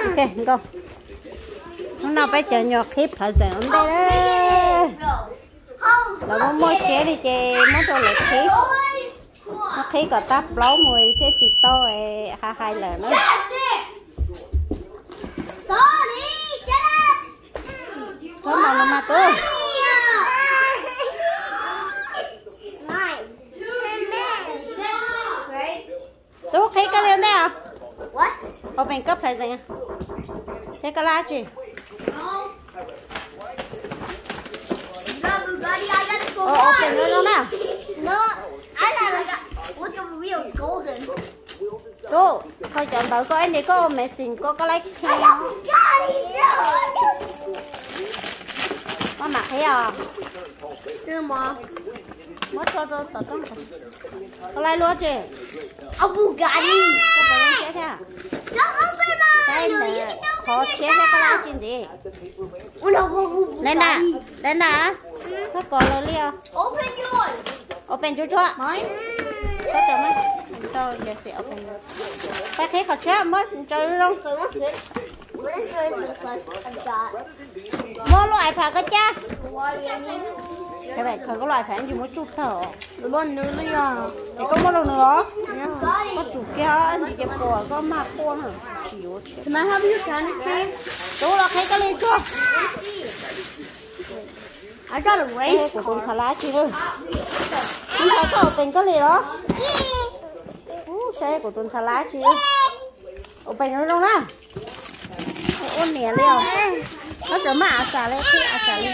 Ok, nkauj. Hnub no peb cov nyuag qhib plhav zeem ua ntej lawm. Lawv muaj muaj siab li ces muab rau lawv qhib. Muab qhib kom tag plaub mus thiaj tsis tau hais hais lawm na. Koj no los mas tub. Tub qhib koj li ua ntej os. Open koj plhav zeem. Thiab koj lab tsi? Open zoo zoo na. Tub, kho cov ntawv koj ib nti koj ua message koj koj lab khe. Koj mam qhib os. Muab tso rau tom roob. Koj lab luab tsi? Koj puas zoo siab thiab? Saib ntawd, qhov tshiab thiab koj lab tsi ntxiv. Lena, Lena, koj kov lawv li os. Open tsuag tsuag. Koj tau mas, tau yog xim open. Pab qhib qhov tshiab muab ntsaws zoo. Muab lub iPad koj cab. Khaws koj lub iPad tsis muab tsuj tag. Es koj muab rau nws os. Koj tsum kiag os, nws ces puas koj mag quaj na. Tsis yuav. Tub los qhib koj li tsuag. Kuv tus ntxhais lab tsi lawm. Ntxhais koj open koj li los. Saib kuv tus ntxhais lab tsi lawm. Open zoo zoo na. Ua niam li os. Koj tseem maj a xav li, qhib a xav li.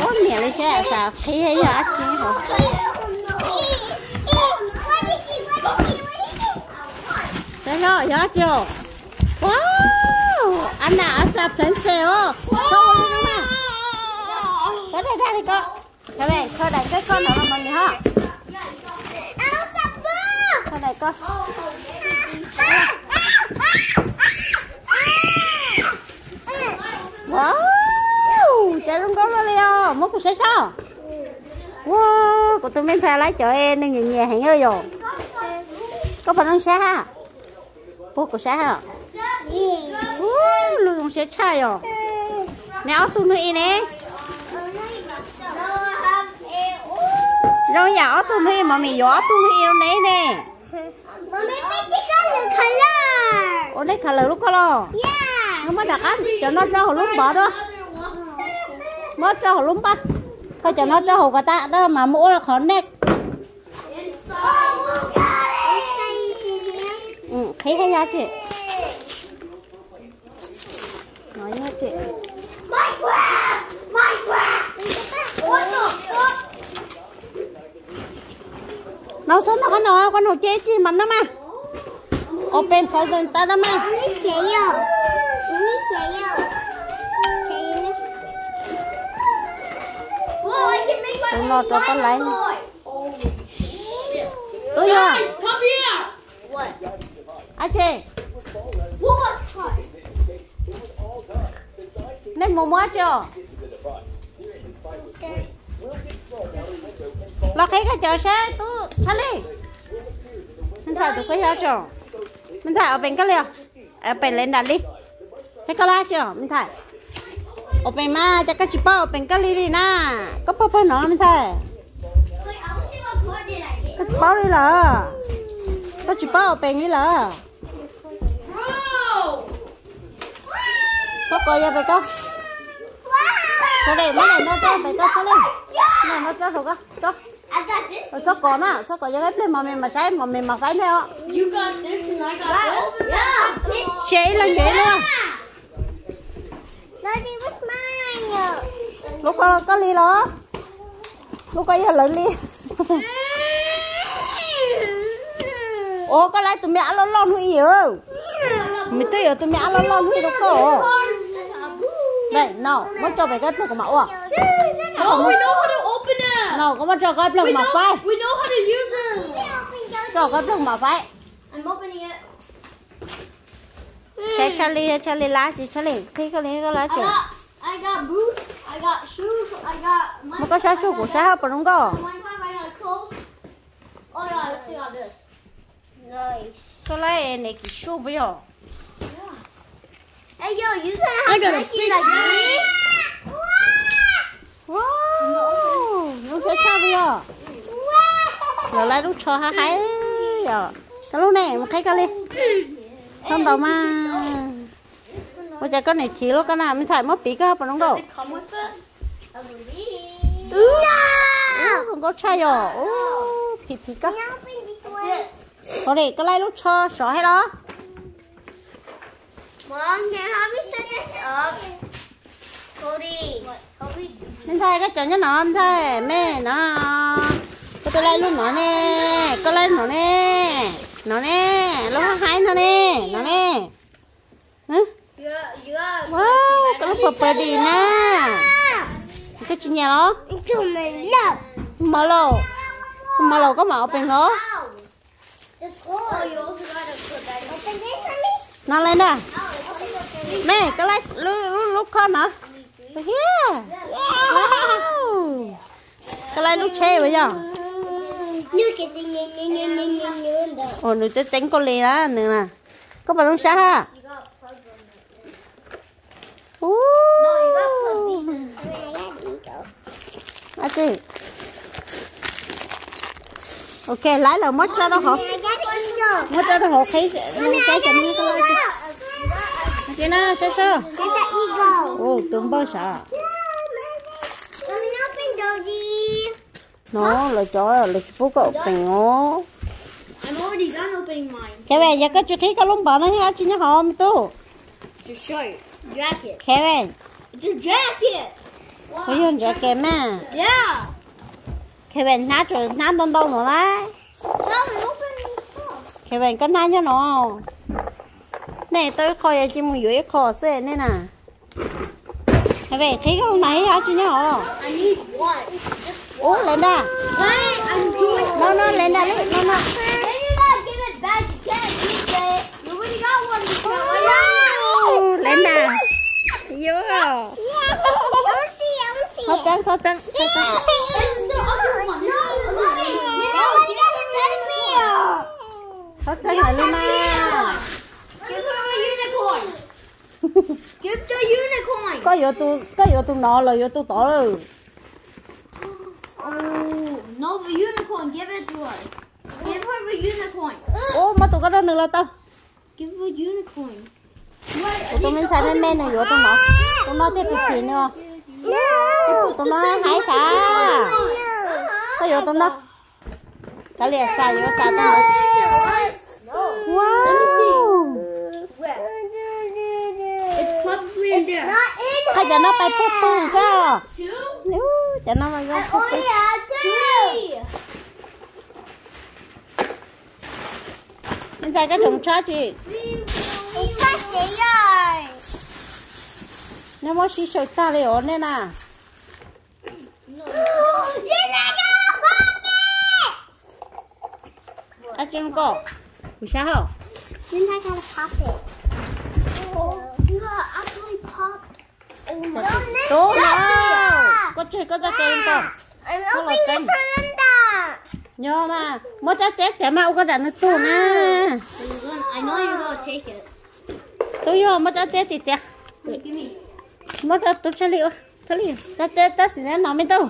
Ua niam li saib a xav qhib yog dab tsi hos. Saib no yog dab tsi os. Wow, Anna a xav princess os. Koj ua li no na. Koj dag dag li koj. Koj daim koj koj no los mas nis ho. Koj daim koj. Wow, cas zoo nkauj luaj li os, muab kuv saib seb. Ua, kuv tus me ntxhais lawv cov neeg nyiam nyiam heev yom. Koj puas zoo siab ha? Puag kuv saib ha. Lub zoo siab tshaj yom. Neb ob tug hnub ib ne. Zoo yam ob tug hnub ib, Mami yuav ob tug hnub ib rau neb ne. Ua nej color lub koj los. Muab rov qab cov no rau hauv lub npov dua. Muab rau hauv lub npab. Kho cov no rau hauv ko taw mas muab ua qhov next. Qhib thiab yog tsi? No yog tsi? No txhob noj qab no, qab no ces ib pliag mas noj mas. Open present tas noj mas. Tus no rau koj laiv. Tub yog. Ab tsi. Nej mus muab tsi os. Los qhib koj cov saib tub Charlie. Me ntxhais tus koj yog tsi os. Me ntxhais open koj li os. Open li nram li. Thiab koj lab tsi os me ntxhais. Open mas cas koj tsis paub open koj li li na. Koj pog pog no me ntxhais. Koj tsis paub li lawm. Koj tsis paub open li lawm. Txhob kov yog pem koj. Txhob de, muab daim no rau pem koj txhob li. Daim no rau hauv koj. Txhob kov na, txhob kov, yog ib pliag mos me mas saib mos me mas faib ntej os. Sia ib leeg ncaws ib lub. Lub koj koj li los. Lub koj yog lawv li. Ua koj lab tus me ab loj loj hnub ib. Me twb yuav tus me ab loj loj hnub ib rau koj. No, muab tso pem koj ib pliag kuv mam ua. No, koj muab tso koj ib pliag kuv mam faib. Tso koj ib pliag kuv mam faib. Saib Charlie, Charlie lab tsi, Charlie qhib koj li koj lab tsi. Muab koj sab tsug kuv sab hab puas zoo nkauj. Koj laib nws kim suj puas yog? I got a big one. Wow, lub tsho tshaj puas yog? Lawv laib lub tsho haib haib yom. Koj lub ne, mus qhib koj li. Koj ntaus mas. Ua cas koj niam chim lub koj na, me ntxhais muab piv koj puas zoo nkauj? Zoo nkauj tshaj yom. Ub, phim phim koj. Ua li, koj laib lub tsho sov thiab los? Me ntxhais, koj cov nyob no ntxhais, me no. Koj twb laib lub no ne, koj laib no ne. No ne, lub haib haib no ne, no ne. Ua, koj lub pawg pawg di na. Koj tsis nyiam los? Mov laus, mov laus koj mam ua pes nkaus. No li ntag. Me, koj laib lub khob no. Hiab. Koj laib lub tsheb puas yog? Ua nws tseeb tseeb koj li na nws na. Koj puas zoo sab ha? Ub. Ok, laib lawm muab tso rau hauv, muab tso rau hauv qhib, qhib cov no. Ua ke na, saib saib. Ub, tus npawg sav. No lawv cov lawv tsis pub koj peem os. Kevin, yog koj tsis qhib koj lub npawg no thiab dab tsi nyob hauv me tub? Kevin, puas yog ntsav ke mas? Kevin hnab tseem hnab ntau ntau no lawm. Kevin, koj hnab nyob no. Nej tau ib qho yog cia mus yuav ib qho xwb nej na. Kevin, qhib koj lub npawg thiab dab tsi nyob hauv? Ub, Linda. No no, Linda li no no. Linda. Yuav. Txhob txeeb, txhob txeeb, txhob txeeb. Txhob txeeb lawm li mas. Koj yuav tus, koj yuav tus no los yuav tus tod lawm? Ub, muab tus koj rau nws los tau. Kuv tus me ntxhais me me nws yuav tus no, tus no thiaj phim phim nws. Tus no haib tas. Koj yuav tus no. Kav liam, xav yuav xav tus no. Wow. Qhov cov no pais pug pwg xwb os. Cov no mas zoo pug pwg. Me ntxhais, koj tseem tshab tsis? Neb muab sib saw tag li os nej na. Ab tsi koj, kuv sab hauj. Tub no, koj tseg koj txoj kev koj. Nyob mas muab rab txeb txiav mas ua koj ram nws tug na. Tub yog muab rab txeb tim txiav. Muab rau tub tshaj li ua, tshaj li rab txeb tab sis no me tub.